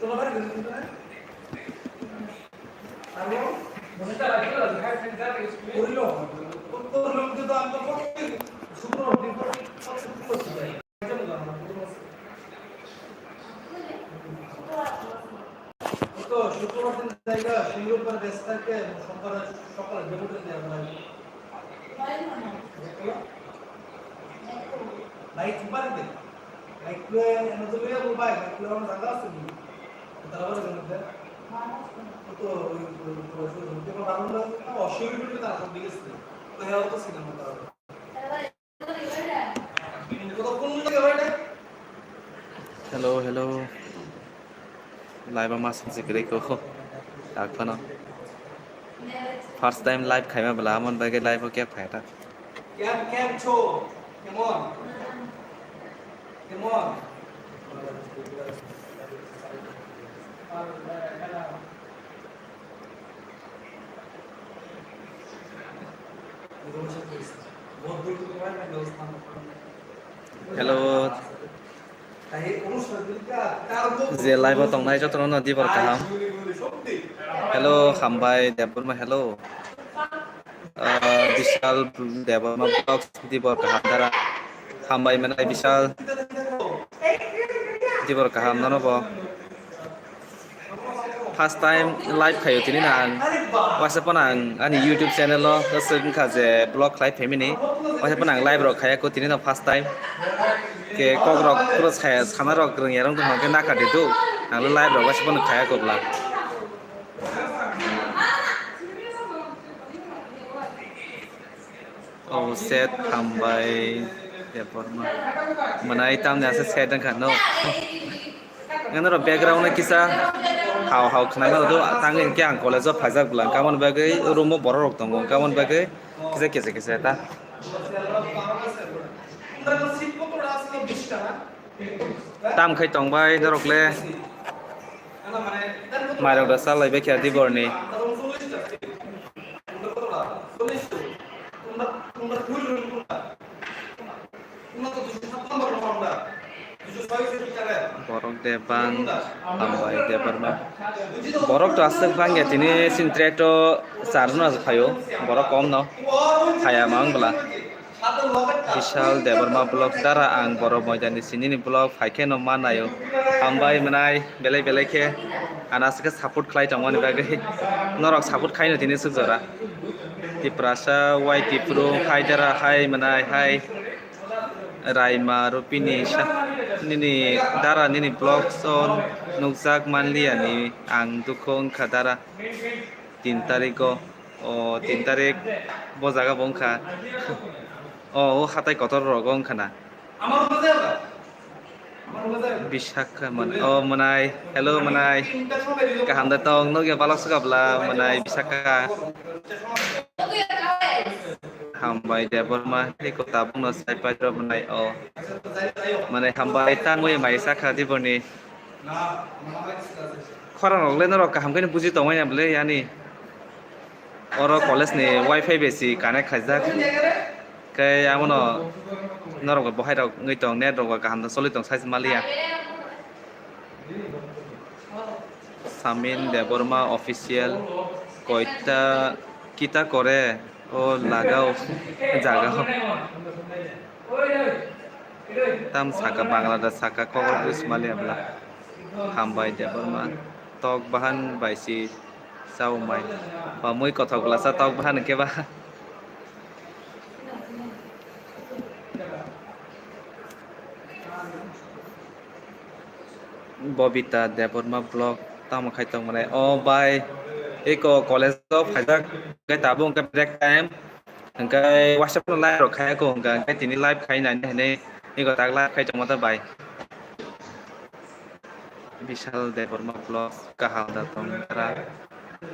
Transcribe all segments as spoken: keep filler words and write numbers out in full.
তো শুক্রবার দিন জায়গা, শনিবার ব্যস্ত থাকে, সোমবার সকালে ডেপুটি দেওয়া হয়। ভাই, একটু পারেন? ভাই, একটু এনে তো লইয়া বল ভাই, ভাই, একটু আমার জায়গা আছে নি? তারা বলে, তো ওই, ওই, ওই, ওই, ওই, ওই, ওই, অসুবিধা হলে তারা সব দিকে ছিল। তো হ্যাঁ, অত সিনেমা তারা। Hello, hello. Live ma sing sikri ko. Tak phano. First time live khaima bela amon bagwi live o kya phai ta. Kem, kem cho? Come on. Come on. Hello. Je live o tongnai jotono no dibor kaham. Hello, hambai Debbarma, hello. Ah, Bishal Debbarma Vlogs dibor kaham dara. Hambai manai Bishal. Dibor kaham nono bo. First time live khayo tini na ang. Waisa phano ang ani YouTube channel o aswk wngkha je vlog khlai phaimani. Waisa phano ang live rok khaya ko tini no first time. Ke kok rok pura saya sana rok rwngya rong tong khe naka de do. Ang live rok waisa phano khaya ko bla. Oh, set hambai Debbarma. Manai tamni asa set wngkha no. Nang noro background no kisa hao hao khwnai mano do, tang hwnkhe ang college o phaijak bwla, hwnkhe aboni bagwi room o borok rok tongo, hwnkhe aboni bagwi kisa kisa kisa ta. Tam khai tongbai norok le. Mairok da salai bai kha diborni. Borok de bang hambai de barma. Borok to aswk bangya tini sini track to charno phaio. Borok kom no phaya mang bwla. Bishal Debbarma vlog dara ang borok moidani sinini vlog phaikhe no manayo. Hambai mwnai belai belai khe. Ano aswk khe support khlai tongmani bagwi. Norok support khaino tini swk jora. Tiprasa, Y T Pro, hai dara, hai mwnai, hai. Raima Rupini sa, nini dara nini vlogs o nukjak manliya ni ang dukhu wngkha dara. Tin tarik o, o tin tarik bo jaga bo wngkha. O, o hatai kotor rogo wngkha na. Bisakha man, o mwnai, hello mwnai. Kaham da tong, nokya balok swkabla mwnai Bisakha. Hambai Debbarma, tei ko tabukno sai paidrop mwnai o. Mwnai hambai tangwi mai sakha diborni. Khorang rok le norok kaham khe buji tongmani bwle yani. Oro college ni wifi bai si connect khaijak. Khe abono norok bo hai rok wngwi tong, net rok bo kaham da choli tong sai se maliya. Samin Debbarma official koita kita kore o lagao jagao. Tam saka Bangladesh saka kokor bwsmali abla. Hambai Debbarma tok bahan bai si sao mai. Ba mui kothok bwlasa tok bahan hwnkhe ba. Bobita Debbarma vlog tamo khai tong mane. O bai, eko college o phaijak khe tabuk hwnkhe break time. Hwnkhe WhatsApp no live rok khai ako hwnkha hwnkhe tini live khai nai hinwi eko tak live khai tongma ta bai. Bishal Debbarma vlog kaham da tong kha.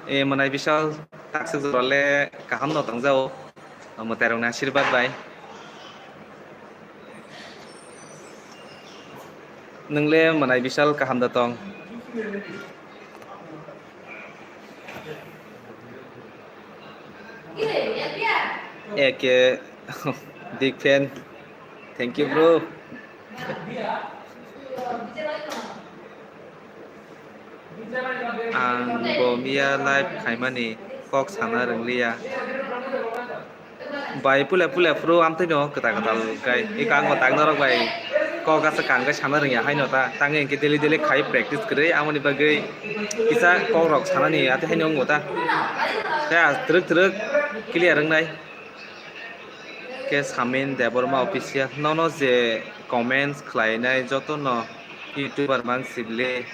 E mwnai Bishal takswk jora le kaham no tong jao. Mwtai rok ni asirwad bai. Nwng le mwnai Bishal kaham da tong. Eke big fan. Thank you, bro. Ang bo miya live khaimani kok sana rwngliya. Bai pule pule phuru amtwino kwtal kwtal kai. Iko ang bo tang norok bai kok asa kang kai sana rwngya haino ta. Tangwi hinkhe daily daily khai practice kwrwi amoni bagwi kisa kok rok sanani ate haino wngo ta. Khe ah twrwk twrwk clear wngnai. Khe Samin Debbarma official nono je comments khlainai jotono YouTuber mang sibli.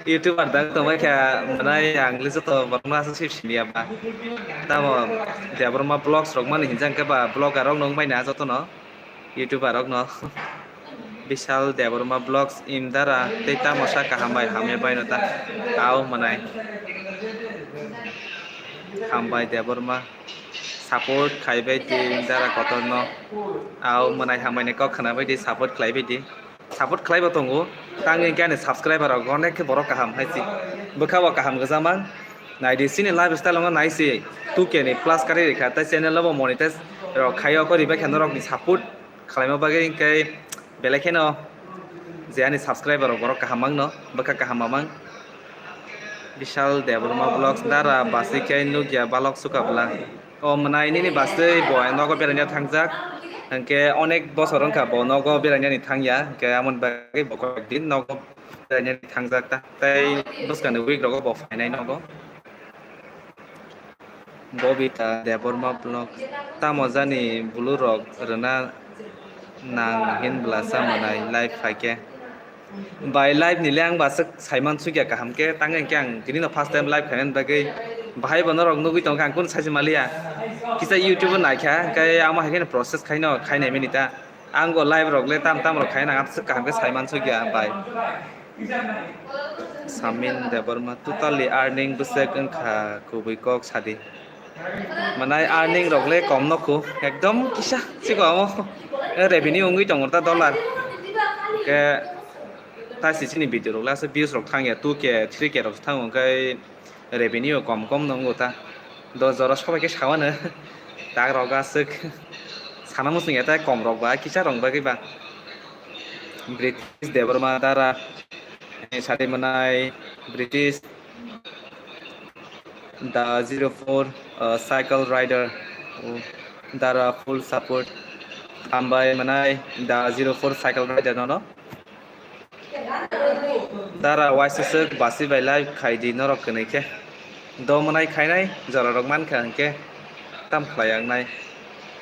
YouTuber dang tongbai kha, mwnai ang le joto borokno aswk sip siniya ba. Tamo Debbarma vlogs rok mani hinjak khe ba vlogger rok nung bai na jotono YouTuber rok no. Bishal Debbarma vlogs in dara tei tamo sa kaham bai hamya bai no ta. Au mwnai. Hambai Debbarma. Support khai bai di dara kotor no. Au mwnai hambai ni kok khna bai di, support khlai bai di. Support khlai bo tongo. Tang hinkhe ani subscriber rok onek khe borok kaham hai si. Bwkha bo kaham gwja mang. Nai di chini lifestyle no nai si. Two K ni plus kari rikha tei channel no bo monetize rok khai o kori bai kha norok ni support khlaima bagwi hinkhe belai kheno je ani subscriber rok borok kaham mangno bwkha kaham mamang. Bishal Debbarma vlogs dara basi khe nukya balok suka bwla. O mwnai nini basi bo nogo beraina thangjak hinkhe onek bosor wngkha bo nogo berainani thangya hinkhe amoni bagwi bo kok din nogo berainani thangjak ta tei bwskangni week rogo bo phainai nogo. Bobita Debbarma vlog, tamo jani bulu rok rwna nang hin bwlasa mwnai live phaikhe. Bai live ni le ang baswk saiman sukya kaham khe, tang hinkhe ang tini no first time live khaimani bagwi bahai bo norok nugwi tongkha ang kunu saisi maliya. Kisa YouTube o naikha, hinkhe amo hai kheno process khaino khainai mani ta. Ang bo live rok le tam tam rok khaina ang aswk kaham khe saiman sukya bai. Samin Debbarma totally earning bwswk wngkha kubui kok sadi. Mwnai earning rok le kom nokho ekdom kisa chiko amo revenue wngwi tongo ta dollar. Ke ta si chini video rok le aswk views rok thangya two K three K rok thango hwnkhe revenue kom kom no wngo ta. Do jora sobai khe sawano tak rok aswk sana muchungya ta kom rok ba kisa rok bagwi ba. British Debbarma dara sadi mwnai British the zero four uh, cycle rider dara full support hambai mwnai the zero four cycle rider nono. Dara waisaswk basi bai live khai di norok kwnwi khe. Do mwnai khainai jora rok mankha hinkhe tam khlai ang nai.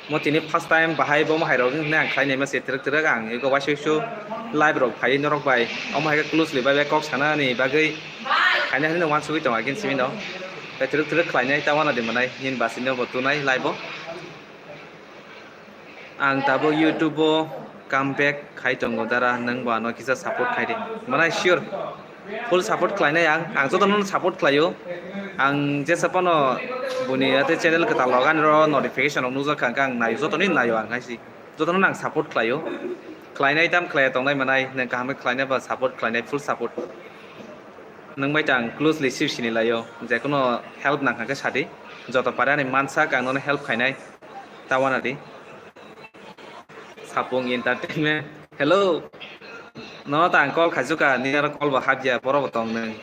Mo tini first time bahai bo hai rok hinwi ang khlai naima se twrwk twrwk ang ego waisa waisa live rok phai norok bai omo hai khe closely bai bai kok sana ni bagwi khaina hinwi uansugwi tongo again simi no. Tei twrwk twrwk khlai nai ta uanadi mwnai nini basi no bo tunai live o. Ang tabuk YouTube o come back khai tongo dara, nwng bo ano kisa support khai di. Mwnai sure full support khlainai ang, ang jotono support khlaio. Ang jesa phano buni ate channel kwtal logan ro notification rok nukjak kha, ang naio, jotoni naio ang hai si. Jotono ang support khlaio. Khlainai tam khlaiya tongnai mwnai, nwng kaham khe khlainai ba support khlainai, full support. Nwng bai ta ang closely sip sini laio, je kono help nang kha khe sadi. Joto pare ani mansak ang nono help khainai. Ta uanadi. Sapung Entertainment. Hello. Nono ta ang call khaisukha, nini aro call bo hapya, boro bo tong nwng.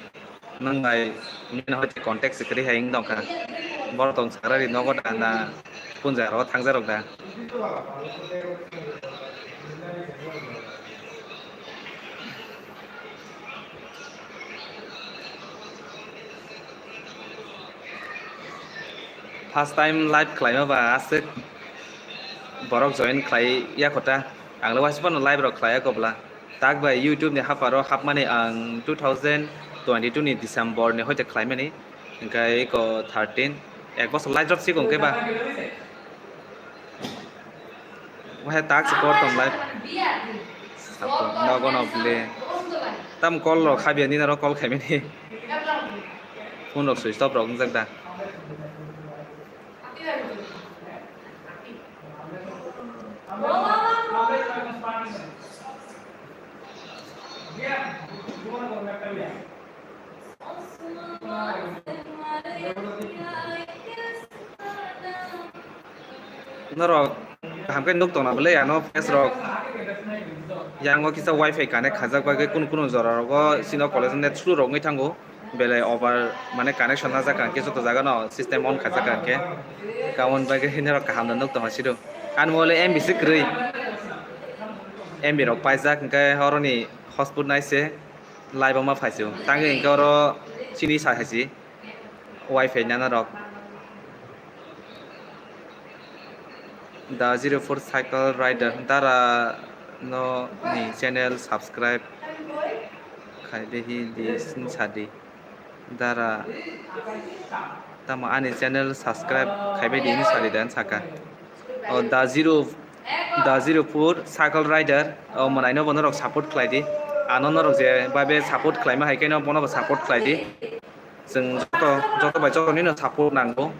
Nwng bai nini hoite contact se kwrwi hai wng tongkha. Boro tong sakrari nogo da na punja ro thangjarok da. First time live khlaima ba aswk borok join khlai ya kho ta. Ang le waisa phano live rok khlai ya kho bwla. Tak bai YouTube ni haparo hapmani ang two thousand twenty-two ni December ni hoite khlaimani. Hingkhe eko thirteen, ek bosor live rok sikong khe ba. Wahe tak se kor tong lai. Nogo no bile. Tam call rok khabya nini aro call khaimani. Phone rok switch off rok wngjak da. Norok kaham khe nuk tongna bwle ano face rok. Yang o kisa wifi connect khajak bagwi kunu kunu jora rogo chini college net slow rok wngwi thango. Belai over mane connection najak ang khe joto jaga no system on khajak ang khe. Kaun bagwi norok kaham no nuk tongma sido. Ani mole M B se kwrwi. M B rok paijak hwnkhe horoni hotspot naise live o ma phaisio. Tangwi hwnkhe oro chini sa khaisi wifi nana rok. The zero four cycle rider dara no ni channel subscribe khai de hi di sini sadi. Dara tamo ani channel subscribe khai bai di ni sadi dan saka. O the zero, the zero four cycle rider o mwnai no bo norok support khlai di. Ano norok je babe support khlai ma hai khe no bono bo support khlai di. Chwng joto, joto bai joto nino support nango.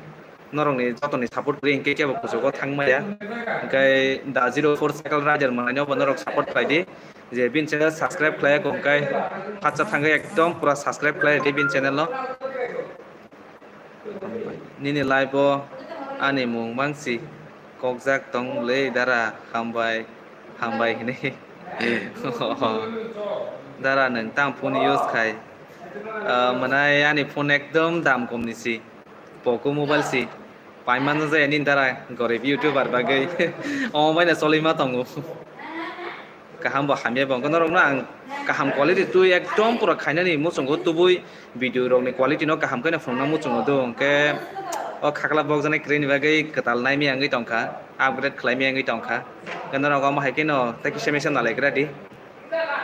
Norokni jotoni support kwrwi hinkhe kebo kuchugo thang maya. Hinkhe the zero four cycle rider mwnai no bo norok support khlai di. Je bini channel subscribe khlai ya kho hinkhe phatsa thangwi ekdom pura subscribe khlai di bini channel no. Nini live o ani mung mangsi kokjak tong le dara hambai hambai hinwi. Dara nwng tamo phone use khai? Ah, mwnai ani phone ekdom dam kom ni si. Poco mobile si. Paimano jaya nini dara gorib YouTuber bagwi. Omo baino choli ma tongo. Kaham bo hamya bo. Hwnkhe norokno ang kaham quality twi ekdom pura khainani muchungo tubui video rokni quality no kaham khe no phunukna muchungo do. Hwnkhe o khakla bokjaknai kwrwini bagwi kwtal naimaya wngwi tongkha, upgrade khlaimaya wngwi tongkha. Hwnkhe norok omo hai kheno tei kisa misa nalaigra di.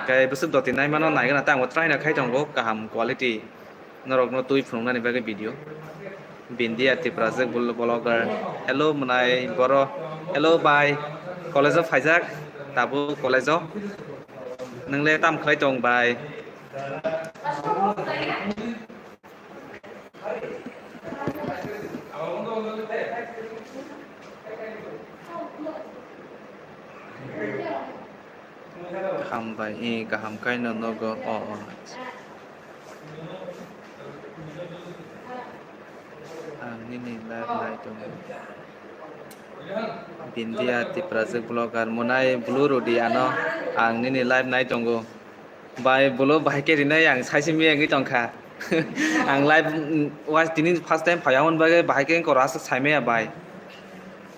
Khe bwswk doti naimano naigwna tei ang bo try no khai tongo kaham quality. Norokno twi phunuknani bagwi video. Bindia Tiprajwk bul-, vlogger. Hello mwnai boro. Hello bai. College o phaijak. Tabuk college o. Nwngle tam khlai tong bai? Hambai, eh, kaham kaino nogo, o, o, acha. Ang nini live nai tongo. Bindia Tiprajwk vlogger, mwnai blue rodi ano, ang nini live nai tongo. Bai, bolo bahai khe rinai ang saisi maya wngwi tongkha. Ang live, mm, watch tini first time phaiya hwn bagwi bahai khe wngkha oro aswk saimaya bai.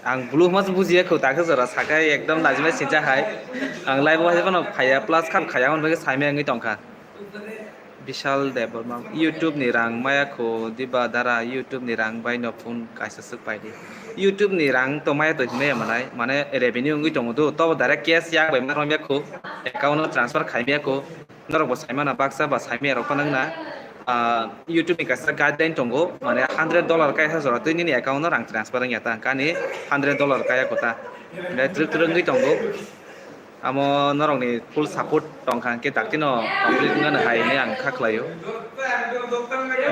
Ang blue hwnma se bujiya kho, takhe jora sakai ekdom lajimai sincha hai. Ang live o hai phano phaiya plus kham khaiya hwn bagwi saimaya wngwi tongkha. Bishal Debbarma, YouTube ni rang maya kho diba dara, YouTube ni rang bai no phone kaisa swk pai di. YouTube ni rang to maya to hinmaya manai, mane revenue wngwi tongo do, tobo direct cash yak bai ma romya kho, account no transfer khaimaya kho. Norok bo saimano baksa ba saimaya rok phano wngna, ah, YouTube ni kaisa guideline tongo, mane hundred dollar kaisa jora twi nini account no rang transfer wngya ta, kani hundred dollar kaya kho ta. Bai twrwk twrwk wngwi tongo. Amo norokni full support tongkha hwnkhe daktino complete wngnani hai hinwi ang kha khlaio.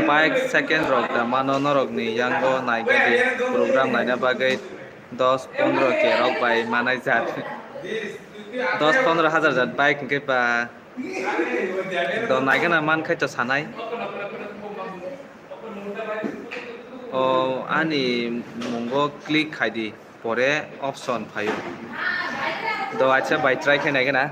Bike second rok da mano norokni yango naigadi program naina bagwi dos pondro K rok bai manai jat. Dos pondro hajar jat bike hwnkhe ba do naigana man khai to sanai. O ani mungo click khai di. Pore option phaio. Do acha bai try khe nai gana.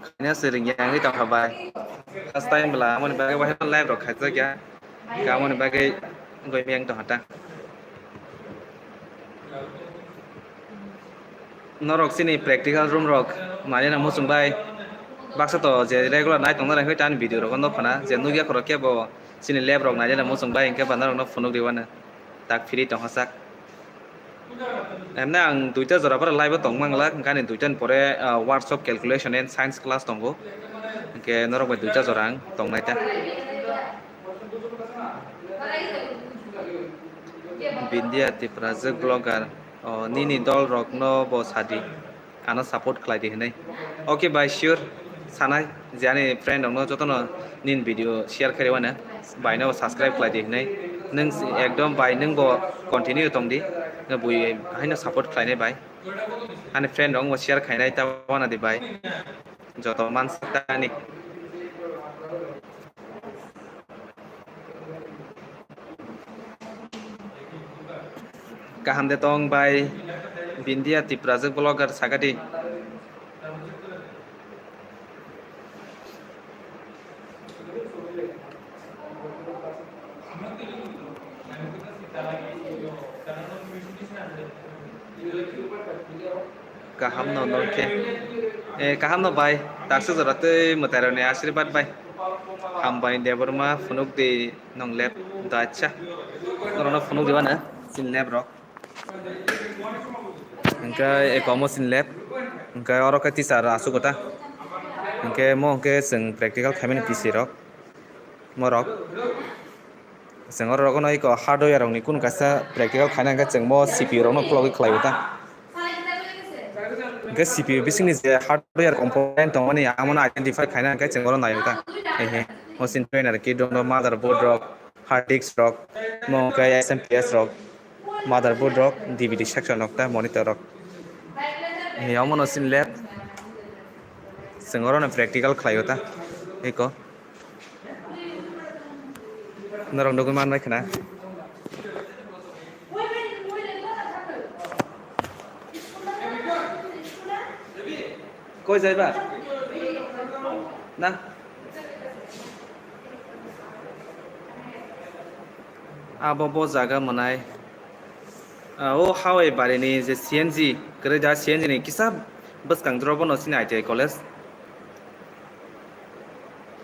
Khaina se ringya wngwi tongkha bai. First time bwla amoni bagwi waisa live rok khaijak ya. Amoni bagwi wngwi meng tongkha ta. Norok chini practical room rok naina muchung bai. Baksa to je regular nai tongna rengwi tani video rok no phana je nugya khoro kebo chini lab rok naina muchung bai hwnkhe ba norok no phunuk riwano tak free tongkha sak. Emne ang duita jora phano live o tong mangla, hwnkhe ani duita ni pore, ah, workshop calculation and science class tongo. Hwnkhe norok bai duita jora ang tong nai ta. Bindia Tiprajwk vlogger, o, nini dol rok no bo sadi. Ano support khlai di hinwi. Okay bai, sure. Sanai je ani friend rok no joto no nini video share khairwi mano. Bai no subscribe khlai di hinwi. Nwng si-, ekdom bai nwng bo continue tong di. Bui haino support khlainai bai. Ani friend rok bo share khainai ta wana di bai. joto mansa tani. Kaham de tong bai, Bindia Tiprajwk vlogger sakadi. Kaham no nong khe. Eh, kaham no bai. Taksa jora tei mwtai rok ni asirwad bai. Hambai Debbarma phunuk di nong lep. Da acha. Norok no phunuk di bana. Sin lep rok. Hingke ekomo sin lab, hingke oro khe teacher asuk ta, hingke mo hingke chwng practical khaimani P C rok, morok chwng oro rokno eko hardware rokni kunu kaisa practical khaina hingke chwng mo C P U rokno khulogwi khlai ta, hingke C P U bisingni je hardware component tongmani amono identify khaina hingke chwng oro nai ta, hehe, o sin trainer kit rok, motherboard rok, hard disk rok, mo hingke S M P S rok, motherboard rok, D V D section rok ta monitor rok. He omo no sin lab. Chwng oro no practical khlai o ta. Eko. Norok nugwi man bai khna. Koi jaiba? Na? Abo bo jaga mwnai. Ah, o hawai barini je C N G, kwrwi da C N G ni kisa bwskang doro bono chini I T I college.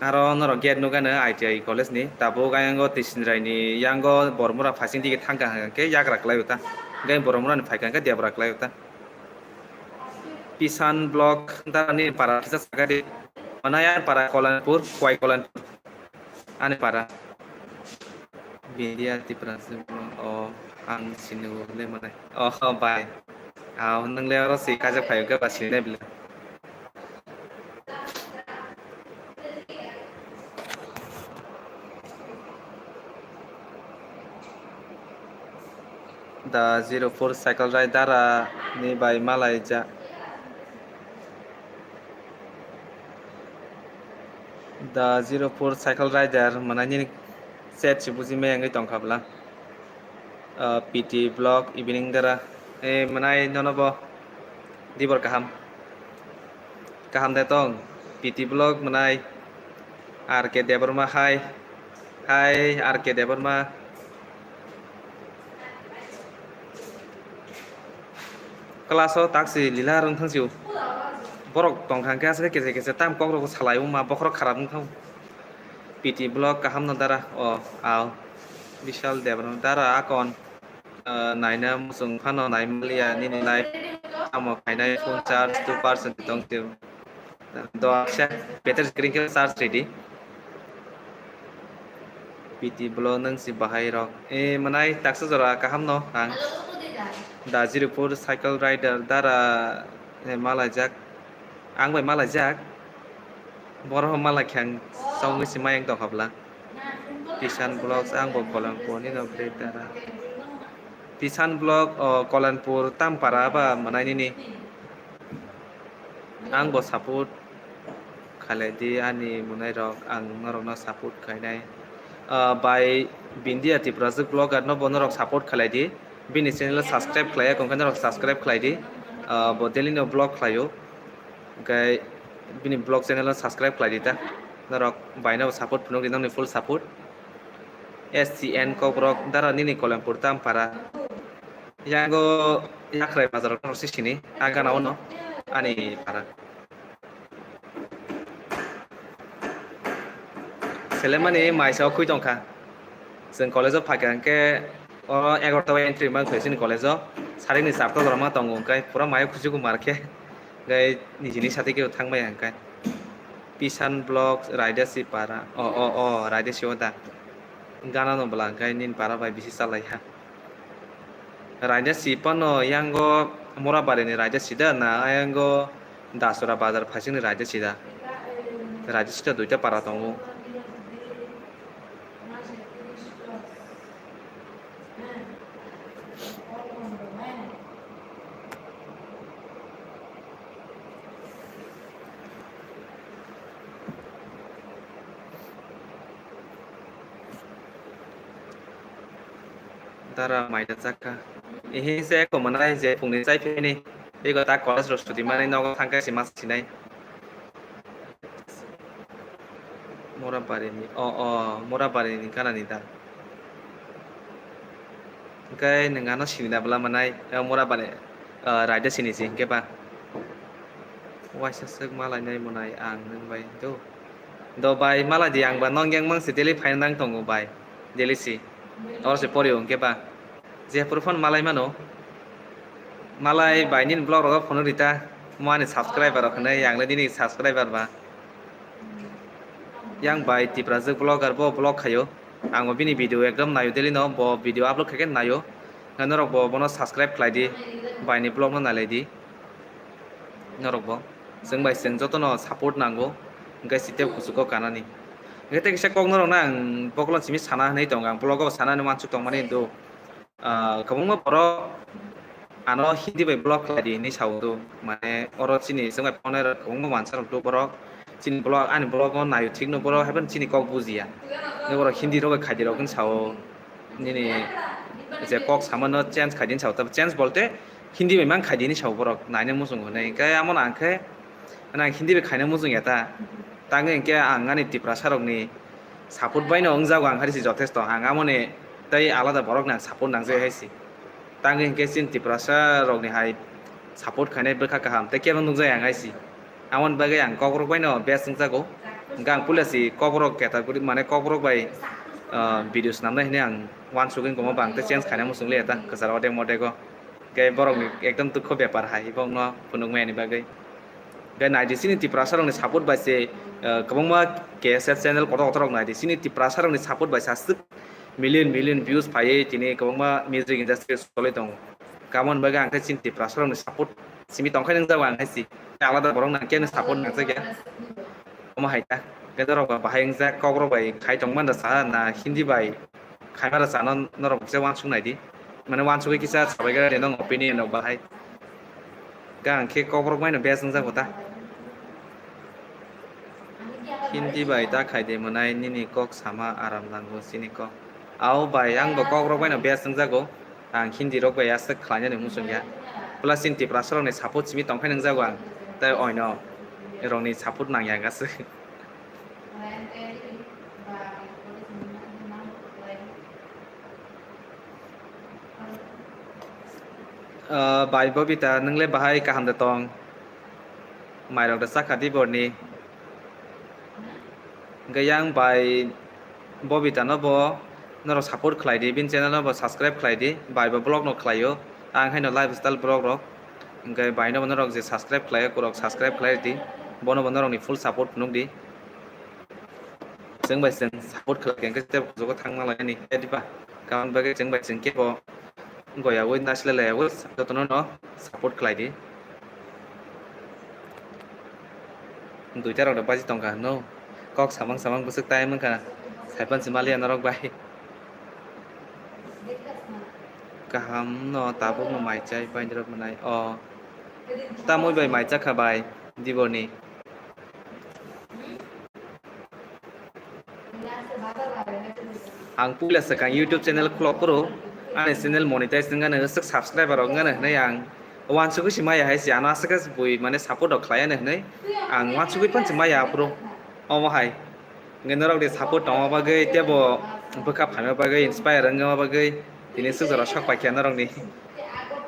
Aro norok gate nukha no I T I college ni. Tabuk ayang o Tisindrai ni yango Bormura phaising digi thangkha hwnkhe yagra kwlai o ta. Hwnkhe Bormura ni phaikha hwnkhe debra kwlai o ta. Pisan block darani para kisa sakadi. Manaya para Kolanpur, Kwai Kolanpur. Ani para. Bindia Tipra se o ang sini o le manai. Oh, bai. Aw, nang le oro si kaja phayo ke ba sini bile. The zero four cycle rider ni bai malaijak. The zero four cycle rider mwnai nini chat si buji maya wngwi tongkha bwla. Ah, P T vlog evening dara. Eh, mwnai nono bo dibor kaham. Kaham de tong. P T vlog mwnai. R K Debbarma hai. Hai R K Debbarma. Class o taksi lila rwng thang sio. Borok tong thang khe aswk khe kese kese tam kok rok salai wngma bokhorok kharap wng thang. P T vlog kaham no dara o ao. Bishal Debbarma dara akon. Ah, naina muchung phano nai manliya nini life tamo khainai phone charge two percent tong tio. Do aksa battery screen khe charge ridi. P T vlog nang si bahai rok. Eh, mwnai taksa jora kaham no ang. Da Jiripur cycle rider dara, eh, malaijak. Ang bai malaijak. Borok malai khe ang chongwi si mayang tongkha bwla. Tisan vlogs ang bo Kolanpur ni no bre dara. Tisan vlog o Kolanpur Tampara ba mwnai nini. Ang bo support khalai di ani mwnai rok, ang norok no support khainai. Ah, bai Bindia Tiprajwk vlogger no bo norok support khalai di. Bini channel o subscribe khlai ya, kongkha norok subscribe khlai di. Ah, bo daily no vlog khlaio. Hwnkhe bini vlog channel o subscribe khlai di ta. Norok bai no support phunuk di, nokni full support. S C N Kokborok dara nini Kolanpur Tampara. Yango Yakhrai bazar o norok si sini, a gana o no ani para. Selemani maisa o khui tongkha. Chwng college o phaikha hwnkhe o egarota o entry mankha chini college o. Sarik ni charta jora ma tongo hwnkhe pura mayo khuchugo mar khe. Hwnkhe nijini sati khe thangbai hwnkhe. Pisan Vlogs, Raidasi para. O, o, o, Raidasi o da. Gana no bwla hwnkhe nini para bai bisi chalai ha. Raidasi phano yango Morabari ni Raidasi da na yango Dasura bazar phaising ni Raidasi da. Raidasi da duita para tongo. Tara maida chakha. Ehe se eko manai je phungni chai phini. Ego ta college rok sudi mani nogo thangkhe se mas sinai. Mora barini, o, o, Mora barini kanani da. Hingke nwng ano sinina bwla manai, o, Mora bari, o, raida sini si hingke ba. Waisa swk malainai monai ang nwng bai do. Do bai malai di ang ba nong yang mang si daily phaina nang tongo bai. Daily si. Oro se porio hingke ba. Jephuru phano malai mano. Malai bai nini vlog rogo phunuk rita. Mo ani subscriber rok hinui, ang le nini subscriber ba. Yang bai Tiprajwk vlogger bo vlog khaio. Ang bo bini video ekdom naio daily no, bo video upload khaikhe naio. Norok bo bono subscribe khlai di, bai ni vlog no nailai di. Norok bo. Chwng bai chwng jotono support nango. Hingke site kuchugo kanani. Hingke tei kisa kok norok no ang bokolon simi sana hinui tongo. Ang vlog o sana hinui wansuk tongmani hindu. Ah, kwbangma borok ano Hindi bai vlog khlai di hinui sao do. Mane oro chini chwng bai phone rok kwbangma mansa rok do borok. Chini vlog, ani vlog o naio thik no borok, haibano chini kok bujiya. Hinui borok Hindi rok bai khaidi rok hinui sao. Nini je kok samano change khaidi hinui sao. Tab change bolte Hindi bai mang khaidi hinui sao borok. Naina muchungo hinui. Hingke amo nang khe, nang Hindi bai khaina muchung ya ta. Tangwi hingke ang ani Tiprasa rokni support bai no wngjago ang hari si jothesto. Ang amoni tei alada borok nang support nang jai hai si. Tangwi hingke chini Tiprasa rokni hai support khainai bwkha kaham tei kebo nukjai ang hai si. Amoni bagwi ang kokrok bai no best wngjago. Hingke ang puila si kokrok category mane kokrok bai, ah, video swnamnai hinui ang wansugwi tongma bang tei change khaina muchung liya ta kwcharo odek modego. Hingke borokni ekdom dukho bepar hai bokno phunukmani bagwi. Hingke naidi chini Tiprasa rokni support bai se, ah, kwbangma K S F channel kotor kotor rok naidi chini Tiprasa rokni support bai se aswk million million views phaiwi tini kwbangma music industry choli tongo. Kamon bagwi ang khe chini Tiprasa rokni support simi tongkhe nang jago ang hai si. Alada borok nang khe support nang jakya. Omo hai ta. Khe norok ba bahai wngjak kok rok bai khai tong manda sa na Hindi bai khai manda sa no norok kisa wansuk nai di. Mane wansugwi kisa sabai gra di nong opinion rok bahai. Khe ang khe kok rok bai no best wngjak bo ta. Hindi bai ta khai de mwnai nini kok sama aram nango chini kok. Ao bai ang bo kok rok bai no best wngjago. Ang Hindi rok bai aswk khlainani muchung ya. Plus chini Tiprasa rokni support simi tongkhe nungjago ang. Tai oino rokni support nangya aswk. Ah, bai Bobita, nwngle bahai kaham de tong? Mairok de chakha di borni. Hingke yang bai Bobita no bo norok support khlai di, bini channel no bo subscribe khlai di, bai bo vlog no khlaio, ang haino lifestyle vlog rok. Hingke bai no bo norok je subscribe khlai, korok subscribe khlai di, bono bo norokni full support phunuk di. Chwng bai chwng support khlai khe, hwnkhe tei jogo thangma lainani, khe diba? Karon bagwi chwng bai chwng kebo goyaui nasilai laiyaui jotono no support khlai di. Duita rok no baji tongkha hwno. Kok samang samang bwswk tai mankha. Saipan se maliya norok bai. Kaham no tabuk no mai chai pai rok mwnai. O. Tamui bai mai chakha bai. Diboni. Ang puila swkang YouTube channel khulok phuru ani channel monetize wngani swk subscriber rok wngani hwnwi ang wansugwi se maya hai se ano aswk bui mane support rok khlai ani hwnwi ang wansugwi phan se maya aphuru omo hai hwnkhe norok de support tongma bagwi teibo bwkha phaima bagwi inspire wngma bagwi tini swk jora sok paikha norokni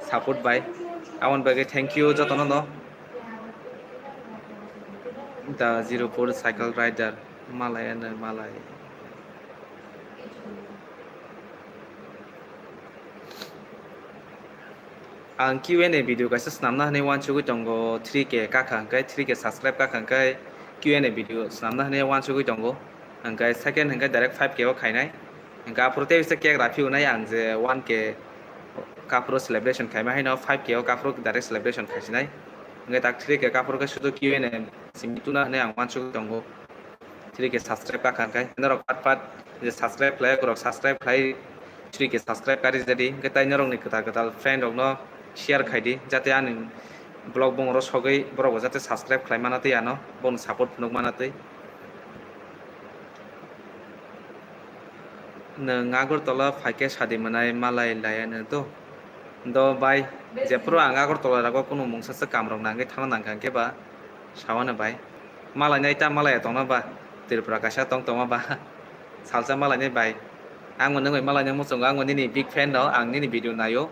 support bai aboni bagwi thank you jotono no. The Zero Four Cycle Rider, malai ano malai. Ang Q and A video kaisa swnamna hwnwi wansugwi tongo, three K kakha hwnkhe, three K subscribe kakha hwnkhe Q and A video swnamna hwnwi wansugwi tongo. Hwnkhe second hwnkhe direct five K o khainai. Hwnkhe aphuru tei bisa cake raphiyonai ang je one K kaphuru celebration khaima haino five K o kaphuru direct celebration khaisinai. Hwnkhe tak three K kaphuru khe sudu Q and A simi tuna hwnwi ang wansugwi tongo. Three K subscribe kakha hwnkhe norok pat pat je subscribe khlai, borok subscribe khlai, three K subscribe kari jadi. Hwnkhe tai norokni kwtal kwtal friend rokno share khai di, jate ani vlog bongoro sogwi borok bo jate subscribe khlai mana twi ano, bongni support phunuk mana twi. Nwng Agartala phaikhe sadi mwnai malai laiya nw do. Do bai, jephuru ang Agartala rago kunu mungsa se kamrok nangwi thangna nangkha hwnkhe ba sawano bai. Malainai ta malaiya tongna ba, Tripura kaisa tong tongma ba. Salsa malainai bai. Ang bo nwng bai malainai muchungo, ang bo nini big fan no, ang nini video naio.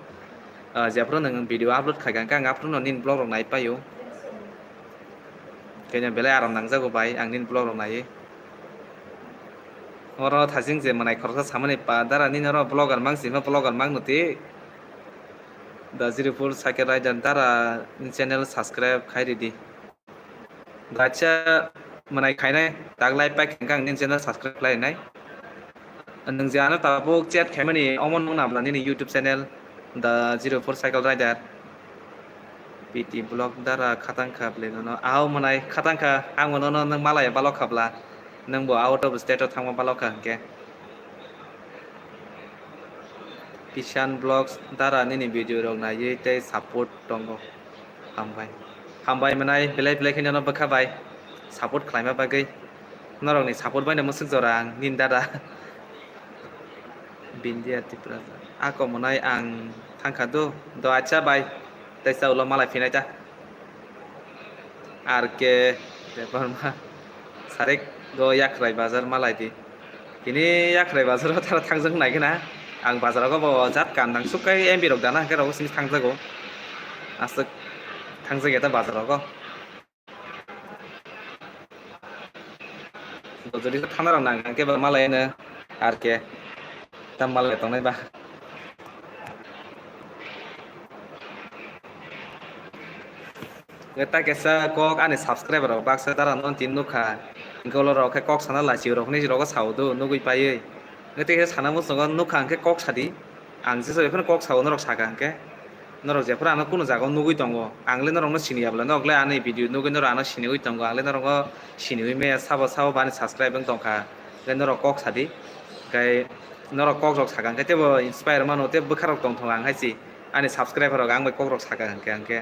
Ah, jephuru nwng video upload khaikha hwnkhe ang aphuru no nini vlog rok nai paio. Kenya belai aram nangjago bai, ang nini vlog rok naiwi. Oro thajing je mwnai khoroksa samani pa, dara nini oro vlogger mang sima vlogger mang nuti. Da Ziripur Cycle Rider dara ni channel subscribe khai ridi. Dacha mwnai khainai tak like paikha hwnkhe ang nini channel subscribe khlai nai. Nwng je ano tabuk chat khaimani omo nung nabla nini YouTube channel The Zero Four Cycle Rider. P T Vlog dara khatang kha bwlai nono. Aho mwnai khatang kha, ang bo nono nwng malaya balok kha bla. Nwng bo out of state o thangma balok kha hwnkhe. Kishan Vlogs dara nini video rok naiwi tei support tongo. Hambai. Hambai mwnai belai belai khe nono bwkha bai support khlaima bagwi. Norokni support baino mwswk jora ang nini dada. Bindia Tripura. Ako mwnai ang thangkha do. Do acha bai. Teisa ulo malai phinai ta. R K Debbarma. Sarek do Yakhrai bazar malai di. Tini Yakhrai bazar o tara thangjak nai gana. Ang bazar o bo jat kan nang suk kai M B rok dana hwnkhe rok sini thangjago. Aswk thangjak ya ta bazar o. Jodi khe thana rok nang hwnkhe ba malai no R K. Ta malai tongnai ba. Hwnkhe ta kesa kok ani subscriber rok baksa dara no tin nukha. Hwnkhe ulo rok khe kok sana lachi rok hinwi rogo sao do nugwi paiwi. Hwnkhe ta kesa sana muchungo nukha hwnkhe kok sadi. Ang jesa bai phano kok sao norok saka hwnkhe. Norok jephuru ano kunu jaga o nugwi tongo. Ang le norok no siniya bwla norok le ani video nugwi norok ano siniwi tongo. Ang le norok no siniwi maya sabo sabo bani subscribe wng tongkha. Hwnkhe norok kok sadi. Hwnkhe norok kok rok saka hwnkhe teibo inspire mano tei bwkha rok tongthok ang hai si. Ani subscriber rok ang bai kok rok saka hwnkhe hwnkhe.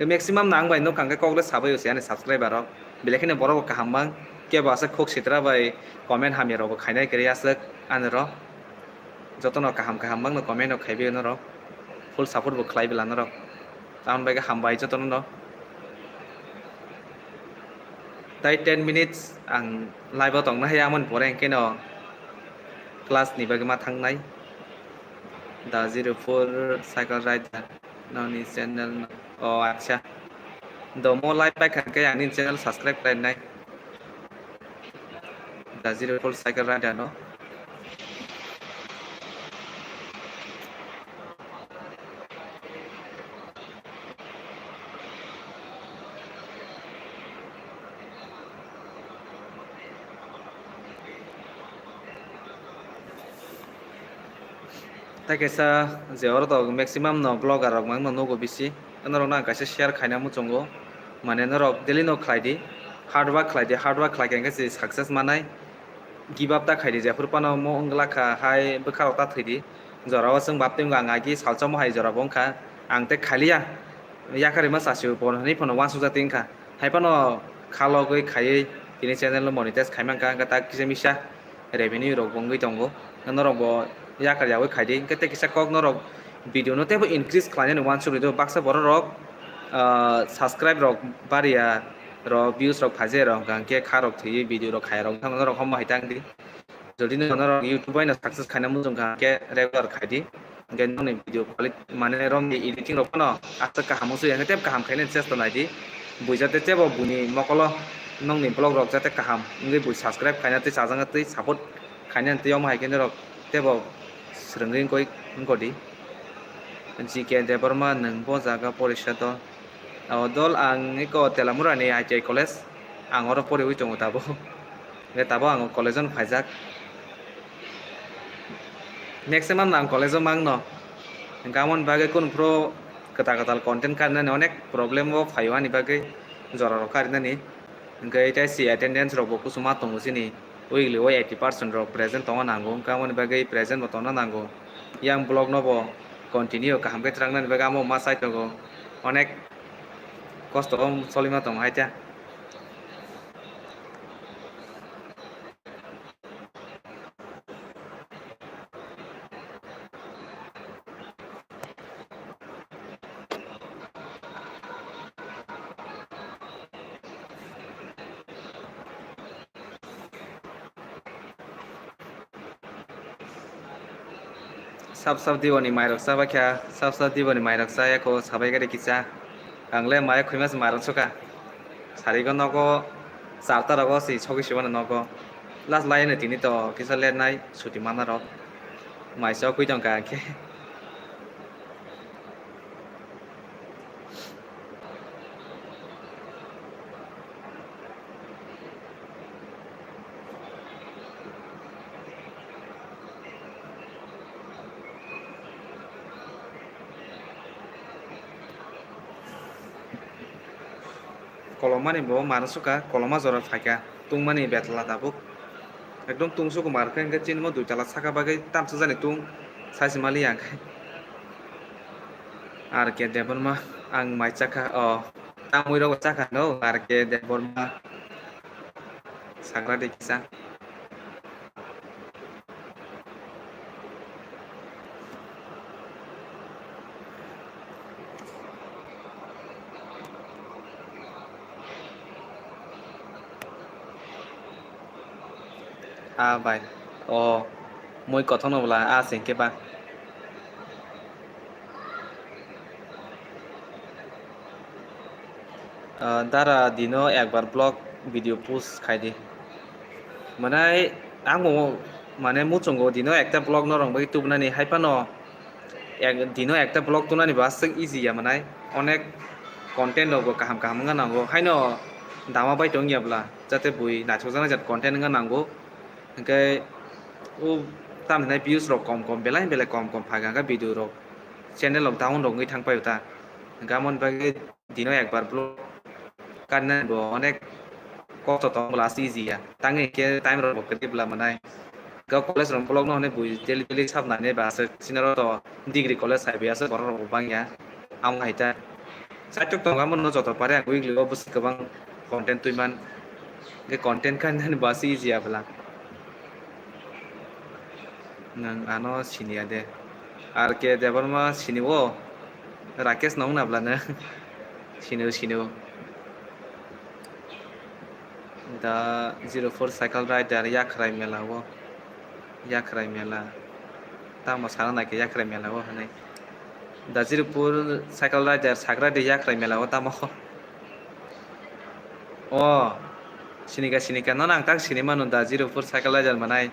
Maximum no ang bai nukha hwnkhe kok le sabai o se ani subscriber rok. Belai kheno borok bo kaham mang. Kebo aswk khuk sitra bai comment hamya rok bo khainai kwrwi aswk ani rok. Jotono kaham kaham mang no comment rok khaibai norok. Full support bo khlai bwla norok. Tamoni bagwi hambai jotono no. Tai ten minutes ang live o tongna hai amoni pore hwnkhe no class ni bagwi ma thangnai. Da Zero Four Cycle Rider noni channel no. O acha. Do mo live paikha hwnkhe ang nini channel subscribe khlainai. Da Zero Four Cycle Rider no. Tai kaisa je oro tok maximum no vlogger rok mang no nugo bisi. Norok no ang kaisa share khaina muchungo. Mane norok daily no khlai di. Hard work khlai di. Hard work khlai khe success manai. Give up ta khaidi, jephuru phano omo wngla kha hai bwkha rok ta thwidi. Jora o chwng bap twi wngkha, ang agi salsa omo hai jora bo wngkha. Ang tei khaliya yakarima chasio bo hinwi phano uansukjak twi wngkha. Hai phano khalogwi khaiwi tini channel no monetize khai mankha, wngkha ta kisa misa revenue rok bo wngwi tongo. Norok bo yakar yawi khaidi, wngkha tei kisa kok norok video no teibo increase khlainani uansukri do. Baksa borok rok, ah, subscribe rok bariya rok, views rok phaijai rok, hwnkha hwnkhe kha rok thwiwi video rok khai rok, norok homo hai tang di. Jodi no norok YouTube bai no success khaina muchung kha hwnkhe regular khai di. Hwnkhe nokni video quality mane romni editing rok phano aswk kaham wngsu ya hwnkhe tei kaham khaina chesta nai di. Buijak tei teibo buini mokolo nokni vlog rok jate kaham wngwi bui subscribe khaina tei chajak tei support khaina tei omo hai khe norok teibo swrwngwi wngkoi wngkodi. G K Debbarma, nwng bo jaga porisa dol? O dol, ang eko Telamura ni I T I college, ang oro poriwi tongo tabuk. Hwnkhe tabuk ang college-o phaijak. Maximum no ang college-o mangno. Hwnkhe amoni bagwi kunu phuru kwtal kwtal content karinani onek problem-o phaio ani bagwi, jorarok karinani. Hwnkhe tei si attendance rokbo kuchuma tongo chini. Weekly o eighty percent rok present tongna nango, hwnkhe amoni bagwi present bo tongna nango. Yang vlog no bo continue kaham khe twlangnani bagwi amo ma chai tongo, onek kosto o cholima tongo hai ta. Sab sab diboni mairok chabaikha, sab sab diboni mairok chaya kho, sabai gari kisa. Ang le mai khoi mas mairok suka. Sarigo nogo charta rogo si sogwi sibano nogo. Last line tini to kisa let nai suti mana rok. Mai chok kwi tongka khe. Kolomani bo mano suka, koloma jora phaikha, tungmani betla tabuk. Ekdom tungsuk mar khe, hwnkhe chini mo dui tala saka bagwi tamsajani tung, saisi maliya hwnkhe. R K Debbarma, ang mai chakha, o, tamwi rogo chakha no, R K Debbarma. Sagra de kisa. Ah, bai. O, mui kothokno bwla, ah, sengke ba. Ah, dara dino ekbar vlog video post khai di. Mane, ang bo, mane, muchungo dino ekta vlog norok bagwi tubunani, hai phano ek, dino ekta vlog tunani bo aswk easy ya, mane, onek content rok bo kaham kaham wngna nango. Haino dama bai tong ya bwla, jate bui naithokjaknai jat content wngna nango. Hwnkhe o tamhinai views rok kom kom, belai belai kom kom phaikha, hwnkhe video rok, channel rok down rok wngwi thang paio ta. Hwnkhe amoni bagwi dino ekbar vlog karnani bo onek kosto tong bwla aswk easy ya. Tangwi hwnkhe time rok bo kwrwi bwla mwnai. Hwnkhe college rok vlog no hwnwi bui daily daily sab nainai ba aswk senior o to degree college hai bai aswk borok rok bo bang ya. Amo hai ta. Saitok tongo, amo no joto pare ang weekly o bwswk kwbang content twi man. Hwnkhe content kha nani bo aswk easy ya bwla. Nwng ano siniya de. R K Debbarma sini o. Rakesh no wngna bwla nw. Sini o, sini o. The zero four cycle rider Yakhrai mela o. Yakhrai mela. Tamo sana nai khe Yakhrai mela o hwnwi. The Zirupur cycle rider sagra de Yakhrai mela o tamo. O, sinika, sinika, nono ang tak sini mano da, Zirupur cycle rider manai.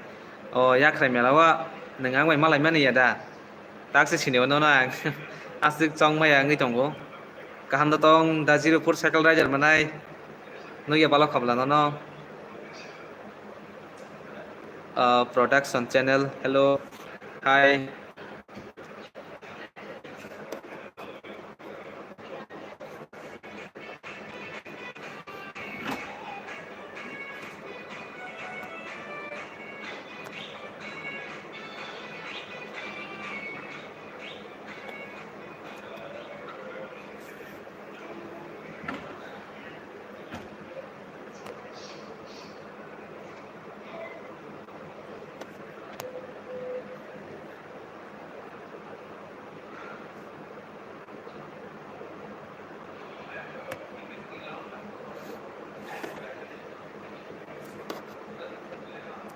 O, Yakhrai mela o nwng ang bai malai mani ya da? Tak se sini o nono ang aswk chong maya wngwi tongo. Kaham da tong da, Zirupur cycle rider manai. Nugya balo khabla nono. Ah, production channel, hello, hi.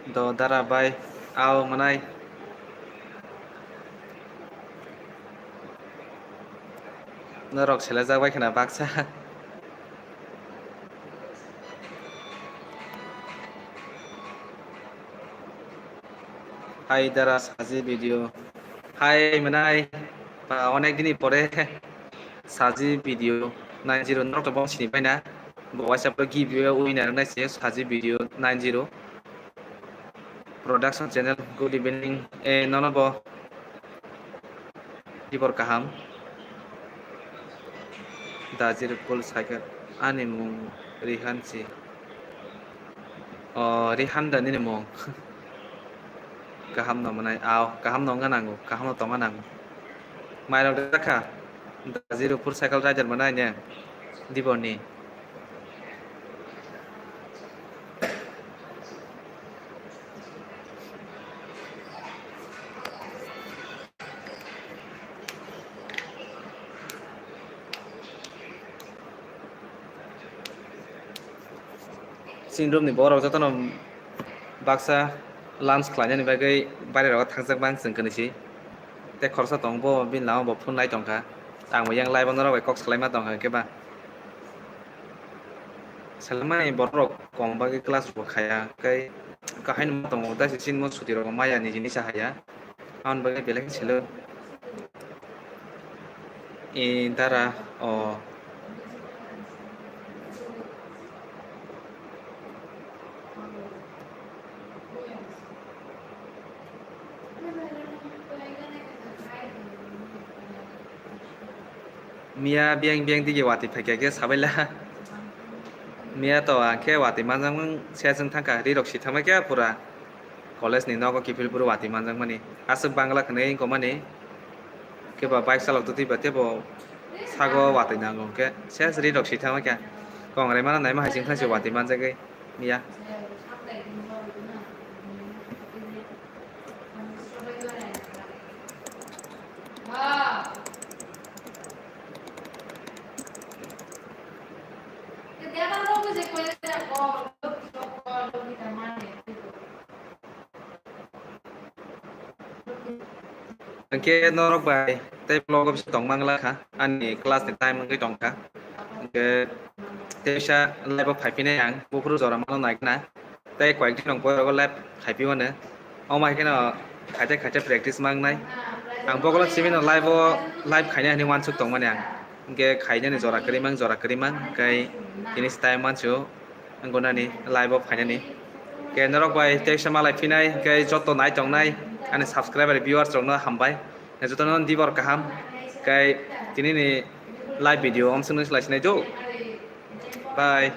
Do dara bai, ao manai. Norok selajak bai khna baksa. Hai dara saji video. Hai manai, ba, onek dini pore saji video nine zero norok to bong sini paina. Bo waisa pro giveaway winner nai se saji video nine zero. Production channel, good evening. Eh, nono bo. Tibor kaham. Dajir full cycle. Ani mung Rihan si. O, Rihan da nini mung. Kaham no manai. Ao, kaham no wngna nango. Kaham no tongna nango. Mairok da kha. Dajir full cycle rider manai ne. Dibor ni. Chini room ni borok jotono baksa lunch khlainani bagwi baire rogo thangjak bang chwng kwnwi si. Tei khoroksa tongo, bo bini lama bo phone nai tongkha. Ang bo yang live o norok bai kok salaima tongkha hwnkhe ba. Salaimani borok rok kom bagwi class rok bo khaya, tei kahai no ma tongo, tei chini mo suti rok maya niji niji haya. Aboni bagwi belai khe selo. I dara o. Miya biyang biyang dige watwi phaikha khe sabaila. Miya to ang khe watwi manjakmung se chwng thangkha, ri rok si thangma khe pura. College ni nogo kiphil phuru watwi manjakmani. Aswk Bangla khwnwi wngkha mani. Khe ba bike chalok twi ba tebo sago watwi nango khe ses ri rok si thangma khe. Kongrai mana naima hai chwng thangsi watwi manjagwi miya. Hwnkhe norok bai tei vlog o bisa tong mangla kha, ani class ni time wngwi tongkha. Hwnkhe tei bisa live o phaiphinai ang, buphuru jora mano nai khna. Tei koyekti rok boyrogo live khaipi mano. Omo hai kheno khaite khaite practice mangnai. Ang bokolo chimino live o live khainai hinwi uansuk tongmani ang. Hwnkhe khainani jora kwrwi mang, jora kwrwi mang, hwnkhe tini time mansu wngkha nani live o phainani. Hwnkhe norok bai teisa malai phinai, hwnkhe joto nai tongnai ani subscriber viewers rokno hambai. Jotono dibor kaham. Hwnkhe tinini live video omswk nung slaisinai do. Bye.